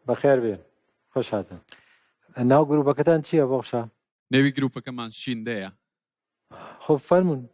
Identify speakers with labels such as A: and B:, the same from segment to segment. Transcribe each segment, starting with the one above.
A: بەخێر بێن خۆش هاتن. ناو گروپەکەتان چییە بۆخشە؟
B: نێوی گروپەکەمان شیندەیە.
A: خۆ فەرمونون.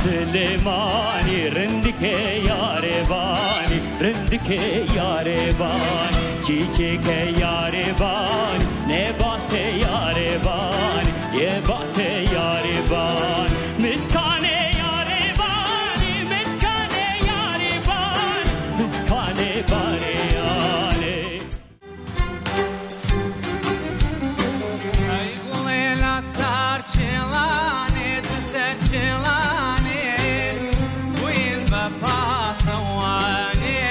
C: سلێمانی رندکێ یارێبانی رندکێ یارێبان چیچێکە یارێبان نێباتێ یارێبان یێباتێ یارێبان مسکانێ یارێبانی مسکانێ یارێبان مسکانێ بارێیانێ.
D: ئەی گوڵێ لە سەر چێڵانێ دە سەر چێڵانێ بووین بە پاسەوانێ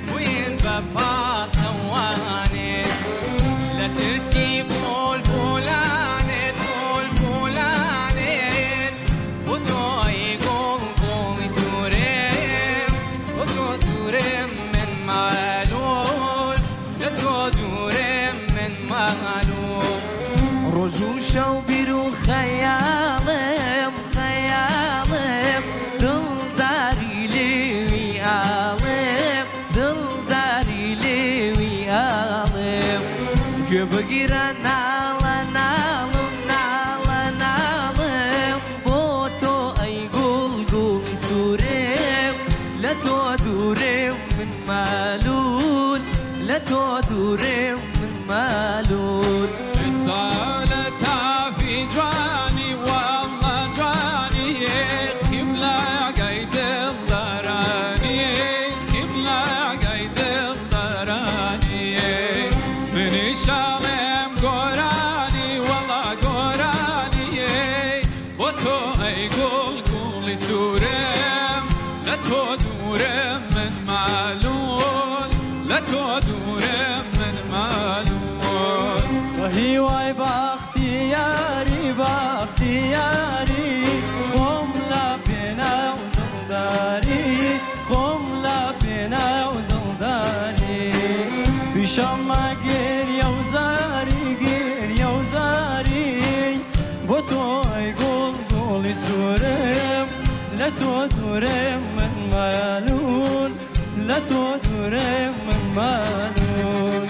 D: بووین بە پاسەوانێ لە ترسی بۆل بۆلانێت بۆل بۆلانێت بۆ تۆ ئەی گوڵ گوڵی سوورێم بۆ تۆ دوورم من مەلوول لە تۆ دوورم من مەلوول.
E: ڕۆژ و شەو بیر و خەیاڵم خەیاڵم دڵداری لێوی ئاڵم دڵداری لێوی ئاڵم گوێ بگیرە ناڵە ناڵم ناڵە ناڵم بۆ تۆ ئەی گوڵ گوڵی سوورم لە تۆ دوورم من مالوول لە تۆ دوورم من مالوول.
D: ئێستا لە تافی جوانی واللە جوانی قیبلەگەی دڵدارانی قیبلەگەی دڵدارانی منیش ئەڵێم گۆرانی وەڵا گۆرانی بۆ تۆ ئەی گوڵ گوڵی سوورم لە تۆ دوورم من مالوول لە تۆ دوورم من مالوول.
E: بە هیوای بەختیاری بەختیاری خۆم لە پێناو دڵداری خۆم لە پێناو دڵداری پیشەمە گریە و زاری گریە و زاری بۆ تۆ ئەی گوڵ گوڵی سوورم لە تۆ دوورم من مالوول لە تۆ دوورم من مالوول.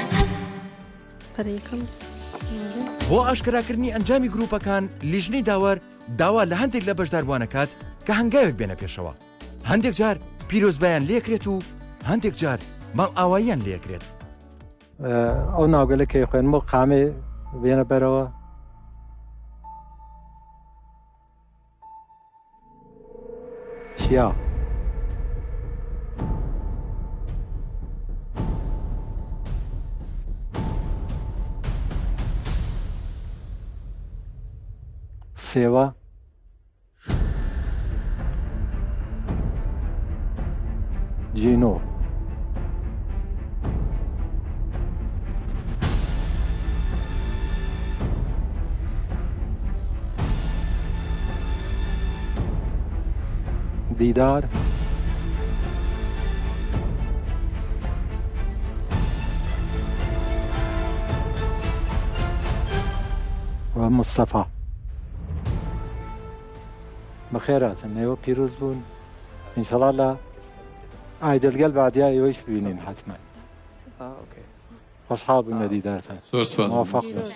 F: بۆ ئاشکراکردنی ئەنجامی گروپەکان لیژنەی داوەر داوا لە هەندێک لە بەشداربووانەکات کە هەنگاوێک بێنە پێشەوە هەندێک جار پیرۆزبایان لێکرێت و هەندێک جار ماڵئاواییان لێکرێت.
A: ئەو ناوگەلە کەی خوێنمەوە قامێ بێنە بەرەوە. چیا. سێوە. جینۆ. دیدار. و مستەفا. بەخێراتن ئێوە پیرۆز بوون ئینشەڵا لە ئایدلگەل بادیا ئێوەیش ببینین حتمما.
G: ئۆکەی.
A: خۆشحاڵ بووین لە دیدارتان.
B: زۆر سپاس.
A: مۆفەق بن.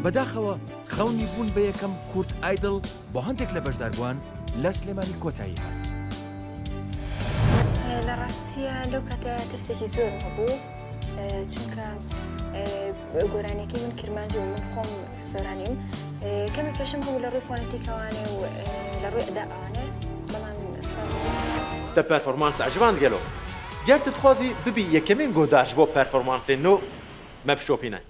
F: بەداخەوە خەونی بوون بە یەکەم کورد ئایدڵ بۆ هەندێک لە بەشداربووان لە سلێمانی کۆتایی هات.
G: لە ڕاستیە لەو کاتە ترسێکی زۆرم هەبوو چونکە گۆرانیەکەی من کرمانجی و من خۆم سۆرانیم کەمێک کێشەم هەبوو لە ڕووی فۆنەتیکەوانێ و لە ڕووی ئەدا ئەوانێ بەڵام سوپاس بۆ
H: تە پێرفۆرمانس عجباند گەلۆ؟ گەر تە دخوازی ببی یەکەمین گۆدار ژ بۆ پێرفۆرمانسێ نۆ مە بشۆپینە.